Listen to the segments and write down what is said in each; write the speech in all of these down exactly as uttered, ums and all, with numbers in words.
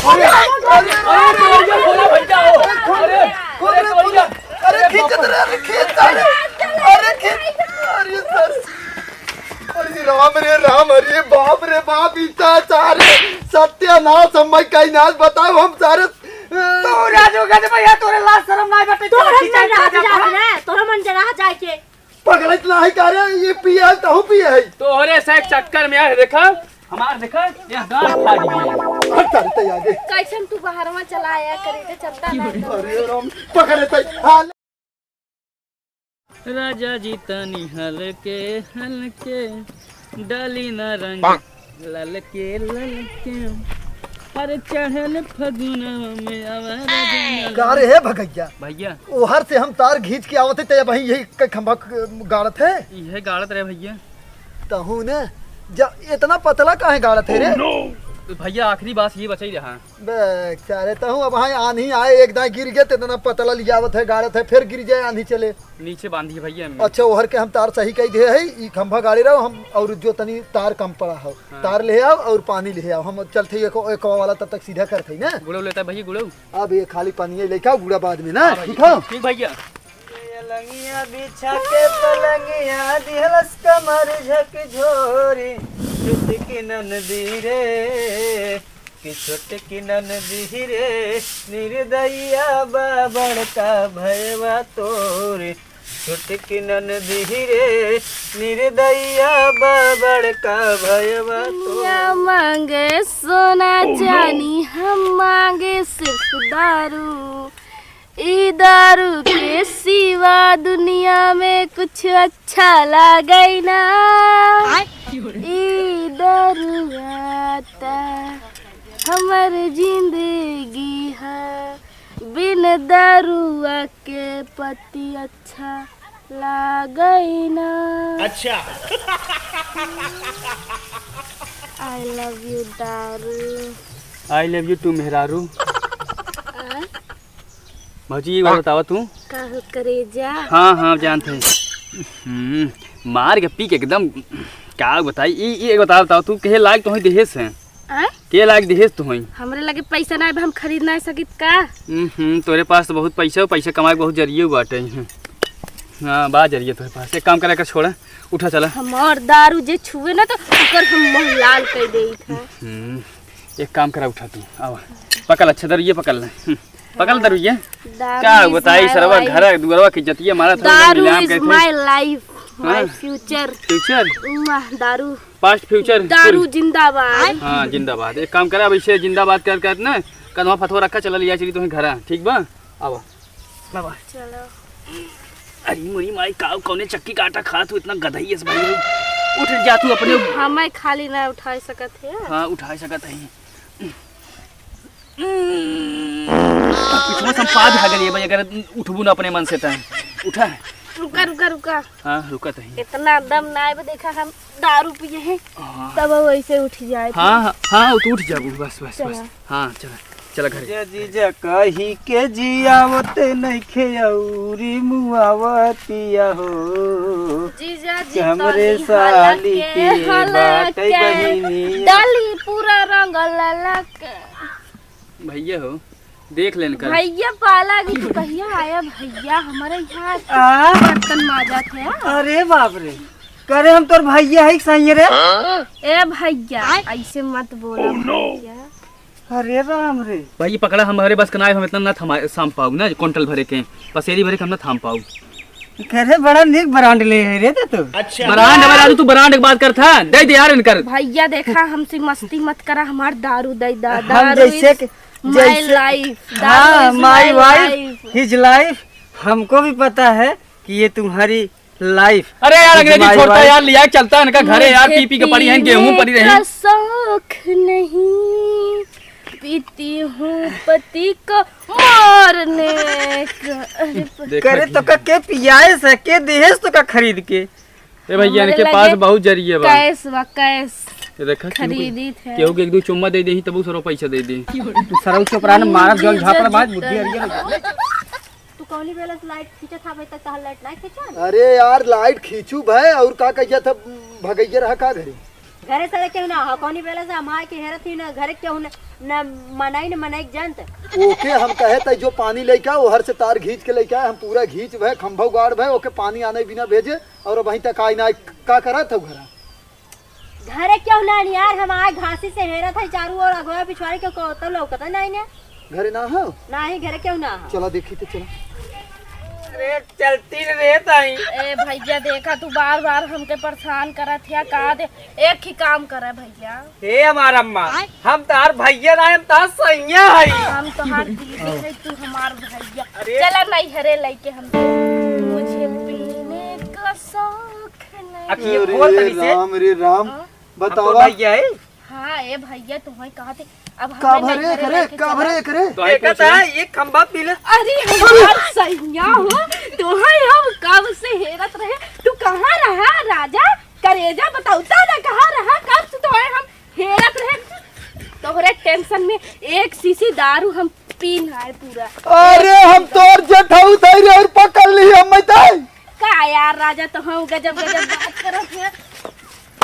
अरे, अरे, अरे, अरे, भैया हो। अरे, खोल रे, अरे, खोल। अरे, खींचत रहे, अरे, खींच, अरे, अरे, खींच, अरे, सर। अरे, राम रे, राम, अरे, बाप रे, बाप, इतना सारे सत्यानाश, हम भाई कहीं नाश बताओ, हम सारे तू राजू गज भैया, तोरे लाज शरम नाई बाटे, तोहरे खींचा मन जरा जाके। रे, तोहरे मन जरा जाए के। पगलत नाही का रे, ये पिए है, तहू पिए है। तोहरे से एक चक्कर में यार, देखा, हमार देखा, ये गांड फाड़ दिए। हट, चल, तै आगे। कैसन तू बाहरवा चला आया करे, जे चलता ना। अरे राम, पकड़े तै, हाँ। राजा जी तनी हल्के हल्के, डाली ना रंग ललके ललके। अरे चढ़ल फगुनवा में आवा राजा ना। का रे हे भगैया? भैया। ओहर से हम तार घींच के आवत है, ते अबहीं यही क-, खंभा क-, गाड़त है। इहे गाड़त रहे भैया। तहू ने, जब इतना पतला काहे गाड़त है रे? भैया आखिरी बात ये बचाई रहा। बे, सारे तहू अब हाँ आन्ही आए, एक दाएं गिर गए, तो इतना पतला लियावत है, गाड़त है, फिर गिर जाए आन्ही चले। नीचे बांधी भैया हमने। अच्छा, ओहर के हम तार सही कही दे है, ई खंभा गाड़ी रहो, हम और जो तनी तार कम पड़ा हो, हाँ। तार ले आओ और पानी ले आओ, हम चलते एक, एक वाला तब तक सीधा करते हैं ना। गुड़ो लेता है भैया, गुड़ो। अब ये खाली पानी है, लेके आओ, गुड़ा बाद में ना, हाँ भैया, ठीक हो? ठीक भैया। ये लंगिया बिछा के पलंगिया दिहलस कमर झकझोरी, चुटकी ननदी रे। कि छोटकी ननदी रे, निर्दयिया बा बड़का भयवा तोरे। छोटकी ननदी रे, निर्दयिया बा बड़का भयवा तोरे। दुनिया मांगे सोना चानी, हम मांगे सिर्फ दारू। ई दारू के सिवा दुनिया में कुछ अच्छा लागै ना। आय। ई दरुआ त हमर जिंदगी है, बिन दरुआ के पति अच्छा लागै ना। अच्छा। I love you दारू। I love you too मेहरारू। आ? भौजी, एक बात हाँ। बतावा तू। का हो करेजा? हाँ, हाँ, जानत है। हम्म, मार के पी के एकदम, का बताई? ई, ई एक बता, बतावा तू, केहे लायक तो होई देहेस है? आय? के लायक देहेस तो होई? हमरे लगे पैसा ना है, हम खरीद ना सकित का? हम्म, तोरे पास तो बहुत पैसा हो, पैसा कमाए के बहुत जरिए बाटे। हाँ, बा जरिए तोरे पास। एक काम करा, एकर छोड़ा, उठा चला। हमार दारू जे छुए ना तो ओकर हम मुंह लाल कर देइत है। हम्म, एक काम करा, उठा तू, आवा। पकड़, अच्छा दारू ये पकड़ ले। हम्म। पकड़ दरुइया। दारू का is बताई my सरवा, life। घर दुअरवा की जतिया मारा था, दारू नीलाम is कहते। My life, my हाँ। Future। Future? वाह, दारू। Past future दारू कुल। जिंदाबाद। हाँ, जिंदाबाद। एक काम करा, अब इसे जिंदाबाद कर कर ना, कदमा फतवा रखा, चला लिया चली तुम्हें घरा, ठीक बा? आवा। बाबा। चलो। अरे मोरी माई, का कौने चक्की का आटा खात हो, इतना गधई है भाई। उठ जा तू अपने। हमें खाली ना उठा सकत है। हाँ, उठा सकत है। पिछवा से हम पाद खा गलिए भाई, अगर उठबू ना अपने मन से त। उठा। रुका, रुका, रुका। हाँ, रुका तही। इतना दम ना आए, देखा हम दारू पिए हैं, हाँ। तब वो ऐसे उठ जाए थे। हाँ, हाँ, हाँ, तू उठ जाबू, बस, बस, चला। बस। हाँ, चला, चला घरे। जीजा, जीजा कही के जियावत नइखे अउरी मुआवतिया हो। जीजा जी हमरे कही साली के के हला बाटे के बहिनी। डाली पूरा रंग ललक। भैया हो, देख लेन कर। भैया पाला की तू कहिया आया भैया हमारे यहाँ आ? बर्तन माजा थे। अरे बाप रे, करे हम तोर भैया है सही रे। ए भैया, ऐसे मत बोला भैया। अरे राम रे। भाई, ये पकड़ा, हम, हमारे बस के ना है, हम इतना ना थमा, साम पाऊ ना, क्विंटल भरे के, पसेरी भरे के हम ना थाम पाऊ। करे बड़ा निक ब्रांड ले है रे तो तू। अच्छा। ब्रांड, ब्रांड, तू ब्रांड के बात करत है, दे दे यार इनकर। भैया देखा, हमसे मस्ती मत करा, हमार दारू दे दा, हम दारू जैसे is कि, my जैसे life, हाँ, दारू is my my wife, life। His life, हमको भी पता है कि ये तुम्हारी life। अरे यार, अंग्रेजी छोड़ता है यार, लिया चलता है इनका घरे यार, पी पी के पड़ी है, गेहूं पड़ी रही। का शौक नहीं, पीती हूँ पति को मारने का। अरे प- करे तो का के पियाए से, के देहेस तो का खरीद के? ए भैया, इनके पास बहुत जरिए बा। कैश बा, कैश। ये देखा, केहू के, खरीदी थे। केहू के एक दो चुम्मा दे देही, तब उ सरो पैसा दे दे। तू सरौ चोपड़ा ने मारब, जौन झापड़ मार, बुद्धि अरिया लगे। तू कौनी बेला से लाइट खींचत था, अबे तक तहार लाइट ना खींचल? अरे यार, लाइट खींचू भाई, और का कहिया था, भगैया रहा का घरे? घरे सारे केहू ना हो, कौनी बेला से हम आए के हेरत ही ना, घरे केहू ना, ना मनई ना मनई के जनत। ओके हम कहे त जो पानी लेके आओ, ओहर से तार घींच के लेके आए, हम पूरा घींच भए, खंभा उगाड़ भए, ओके पानी आने बिना भेजे, और अबहीं तक आई ना, का करत हो घरा? घरे केहू ना यार, हम आए घासी से हेरत है चारू ओर, अगवा पिछवाड़ी के को तो लौकत नहीं ने। घरे ना हो? नाही, घरे केहू ना हो। चला देखी तो चला। अरे चलती रे ताई। ए भैया देखा, तू बार बार हमके परेशान करत है का दे, एक ही काम करे भैया। हे हमार अम्मा, हम तार भैया ना, हम तार सैया है। हम तोहार दीदी है, तू हमार भैया। अरे। चला नहीं हरे लइके हम। मुझे पीने का शौक नहीं। अब ये अरे खोल तनी से। राम रे राम। हाँ? बतावा। भैया है। हाँ, ए भैया, तुम्हें कहा थे, अब का हमें भरे नहीं करे, करे, का भरे करे? तो देखा था, ये खंभा पीले। अरे, हमार सैया हो, तुम्हें हम कब से हेरत रहे, तू कहाँ रहा राजा? करेजा बताओ, ता ना कहाँ रहा, कब से तुम्हें हम हेरत रहे? तोहरे टेंशन में एक शीशी दारू हम पी ना है पूरा। अरे, हम तोर जेठऊ थे रे, और पकड़ ली हम मैं ताई। का यार राजा, तो हम गजब गजब बात करत है।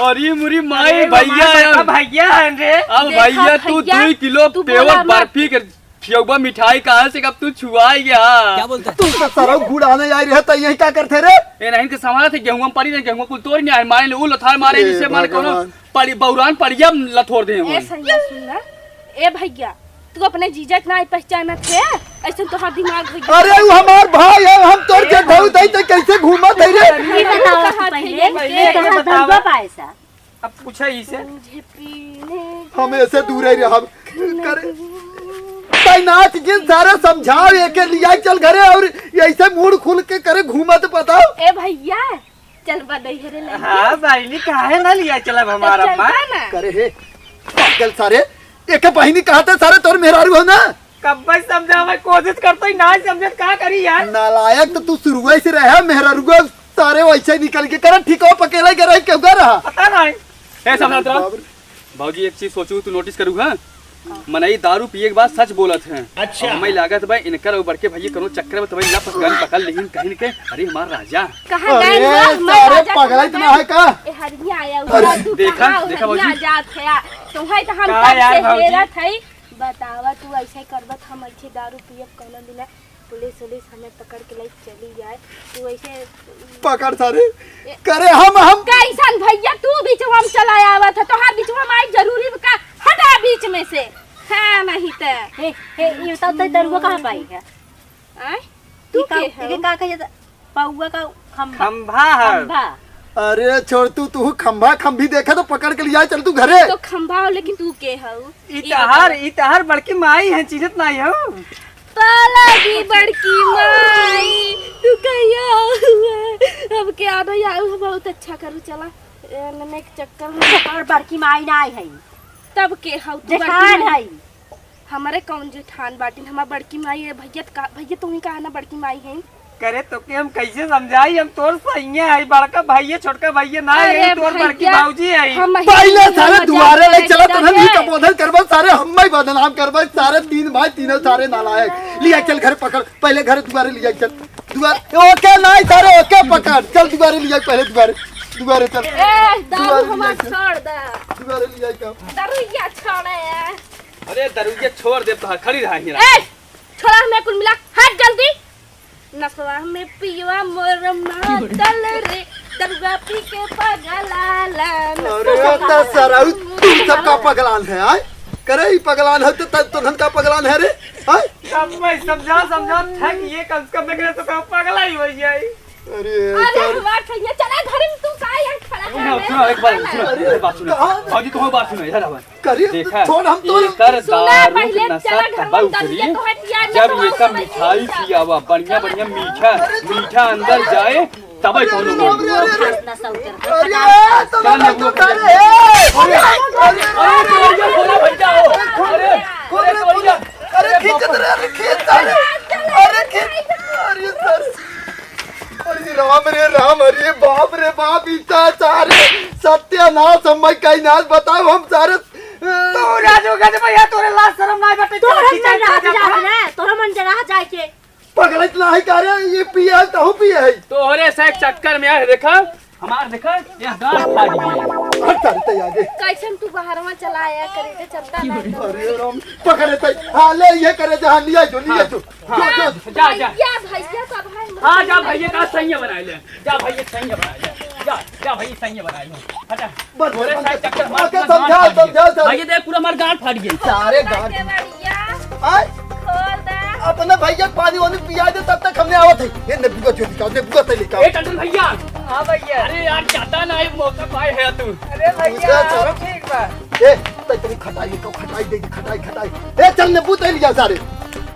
अरे मुरी माई, अरे, भैया हमार यार। बड़का भैया है रे। अब देखा भैया, तू भैया, दुई किलो तू प्योर बोला मत। बर्फी के खियौबा मिठाई कहाँ से, कब तू छुआई गया? क्या बोलता है? तू तो सरौ गुड़ आने आई रहे, तो यही का करते रे? ए, नहीं के समारा थे, गेहूं पड़ी नहीं, गेहूं कुल तोड़ नहीं आए, मारे ले, उ लथार मारे, ए, जिससे मारे कोनो भगवान। पड़ी, बौरान पड़िया लथोर दे ए, हम। सैया सुन ना। ए भैया, तू अपने जीजा के ना पहचानत है, ऐसे तोहार दिमाग हो गया। अरे, वो हमार भाई है, हम तोर ए, जेठऊ थे, तो कैसे घूमत है रे? ये बताओ कहाँ पहले, थे? पहले ये ये तोहार बतावा। दरुआ पाए सा? अब पूछा इसे। मुझे पीने हम ऐसे दूर ही रहब। करे। तैनात जिन सारा समझाओ, एके लिया चल घरे और ऐसे मूड खुल के करे घूमत बताओ। ए भैया, चल बा नैहरे लइके। हाँ, बहिनी, काहे ना लिया चलब हमार तो अम्मा? चलता ना। करे हे, पागल सारे, एके बहिनी कहते सारे तोर मेहरारू हो ना? कब्बे समझावे कोशिश करतो ही, ना समझत का करी यार? नालायक तो तू शुरुए से रहे, मेहरारू सारे वैसे निकल के करे, ठीक हो, पकेला के रहे, क्यों कर रहा? पता नहीं। ए, समझत रहा। बाप रे। भौजी, एक चीज सोचू, तू नोटिस करू, हाँ? मनई दारू पिए के बाद सच बोलत हैं। अच्छा। अब हमें लागत बा, इनकर और बड़के भैया कौनो चक्कर में तुम्हें लप गन पकड़ लेहिन कहीं के, "अरे, हमार राजा।" कहाँ अरे, गए हो? हमार सारे राजा पगला कहाँ इतना गए? है का? ए, हरिया आया हुआ, अरे, तू देखा, कहाँ हो? देखा हरिया भौजी। जात है। तुम्हें तो हम का कब यार से भौजी? हेरत है। बतावा, तू ऐसे करबत, हम ऐसे दारू पियब कौनो दिन? पुलिस उलिस हमें पकड़ के लेके चली जाए, तू ऐसे पकड़ सारे। ए- करे हम, हम। कैसन भैया तू बीच में चला आवत है, तोहार बीच में आई जरूरी का? हटा बीच में से। हाँ, नहीं त। हे, हे, ये बताओ, तो दरुआ कहाँ पाई है? आय? तू ये का, के है? ये का कहे जाता? पौआ का खंभा। खंभा है। खंभा। अरे छोड़ तू, तू खंभा खंभी देखा तो पकड़ के लिया, चल तू घरे। तो खंभा हो, लेकिन तू के हऊ? ई ई तहार, बताओ। ई तहार बड़की माई है, चिन्हत नाई हऊ? पाला की बड़की माई, तू कहिया आऊ है? अब के आनो आऊ है, बहुत अच्छा करू, चला। ए, नने के चक्कर में। और बड़की माई ना आई है। तब के हऊ तू जेठान बड़की माई? है। हमरे कौन जेठान बाटिन, हमार बड़की माई है। भैया त का, भैया तू ही कहा ना बड़की माई है। करे तो के हम कैसे समझाई, हम तोर सैया है, बड़का भैया, छोटका भैया ना अरे है, तोर बड़की भैया, भौजी है। हम ही पहले नहीं सारे समझ दुआरे ले आते चला, हैं, तहन ही जाके। का बोधन करबा, सारे हम ही बदनाम करबा, सारे तीन भाई, तीनों सारे नालायक। लिया चल घर पकड़, पहले घर दुआरे लिया चल। दुआर, ओके नहीं सारे, ओके पकड़, चल दुआरे लिया पहले दुआरे, दुआरे चल। ए, दारू दुआरे हमार लिया चल। छोड़ दे। दुआरे लिया चल। दरुइया छोड़े। अरे दरुइया छोड़ दे, तो खड़ी रहा ही ना। ए, छोड़ा हमें कुल मिला, हट जल्दी। नसवा में पियवा मोर मातल रे, दरुआ पी के पगलाला। अरे, नसवा त सरऊ, तू सबका पगलान है, आय? करे, ई पगलान है, तो त-, तोहन का पगलान है रे, आय? सब मैं समझा, समझा, थक ये कम से कम एकरे तो का पगला ही हो जाई। अरे, अरे, सर। हमार सैया, चला घर में, तू का यहाँ खड़ा सुनो, है? सुनो, एक बार सुनो, अरे, एक बात सुनो। कहाँ? भौजी, तुम्हारी बात सुनो, इधर आओ। करिए, देखा, छोड़, हम तो एकर सुना, दारू पहले नशा चला घर तबा में, उतरी, जल्दी तो हट यार, जब मैं तो एकर समझ मिठाई नहीं पियावा, बढ़िया, बढ़िया मीठा, अरे, मीठा अंदर जाए, तबे कौनो अरे, बोल। अरे, अरे, अरे, तो चल, ना लेबू तो खा ले। अरे, अरे, अरे, अरे, अरे, अरे, अरे, अरे, खींच, अरे, खींच, अरे, अरे, खींच, अरे, सर। अरे राम रे राम, अरे बाप रे बाप, इतना सारे सत्यानाश, हम कहीं नाश, बताओ हम सारे। तू राजू गज भैया, तोरे लाज शरम ना बाटे, तोर चल, हम खींचा, ना खींचा, जात खींचा। ना, तोर मन जगह जाए के। पगलत ना है का रे, ये पिए है, तहु पिए है। तोहरे से एक चक्कर में यार, देखा, हमार देखा, ये गांठ फाड़ गई। हट सारे, तै आगे। कैसन तू बाहरवा चला आया करे के चलता ना। अरे राम, पकड़े तै। हाँ, ले, ये करे जा, हाँ, लिया जो, लिया जो। हाँ, जो, जो। जा, जा। भैया, भैया, सब है। हाँ, जा भैया का सैया बनाइ ले। जा भैया सैया बनाइ ले। जा, जा भैया सैया बनाइ ले। हटा। बस, तोरे बस, साथ बस। चक्कर मार, आके मार, समझा, मार, समझा, समझा। भैया देख, पूरा हमार गांठ फाड़ गई। सारे गांठ। के बढ़िया। आय? खोल दे। अपने भैया के पानी वानी पिया दे, तब तक हमने आवत है। ये नेबुआ जो निकाल, नेबुआ तै लेके आओ। ए टंडन भैया। हाँ भैया। अरे यार, ज्यादा ना, एक मौका पाए है तू। अरे भैया, दूसरा चोर। ठीक बा। ए, तै तेरी खटाई लेके आओ, खटाई दे दी, खटाई, खटाई। ए, चल नेबू तै लिया सारे।